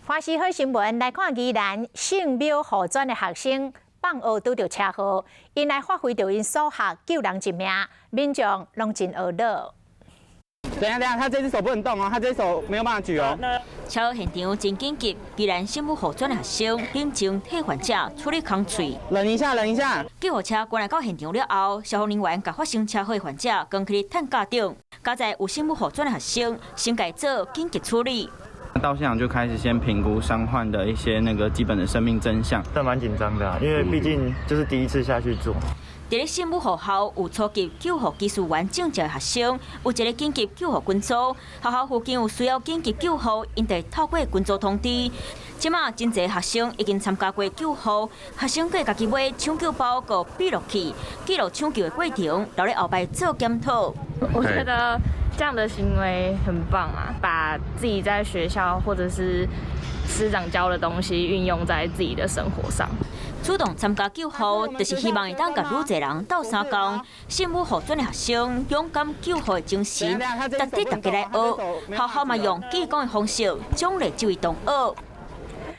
華視好新聞來看，宜蘭聖母護專的學生放學拄著車禍，𪜶來發揮著𪜶所學救人一命，民眾攏真懊惱。等下等下，他這隻手不能動哦，他這隻手沒有辦法舉哦。車禍現場真緊急，宜蘭聖母護專的學生冷靜替患者處理空喙。忍一下，忍一下。救護車趕來到現場了後，消防人員共發生車禍的患者扛去擔架頂，佳哉有聖母護專的學生先共做緊急處理。到現場就開始先評估傷患的一些那個基本的生命徵象，但蠻緊張的，因為畢竟就是第一次下去做。佇咧聖母護校有初級救護技術員證照的學生，有一个緊急救護群組，學校附近有需要緊急救護，𪜶會透過群組通知。這馬真濟學生已經參加過救護，學生閣會家己買搶救包佮筆錄器，記錄搶救的過程，留咧後擺做檢討。我覺得這樣的行為很棒啊，把自己在學校或者是師長教的東西運用在自己的生活上。主動參加救護，就是希望會當共愈濟人鬥相共。聖母護專的學生勇敢救護的精神，值得大家來學。學校嘛用志工的方式獎勵這位同學。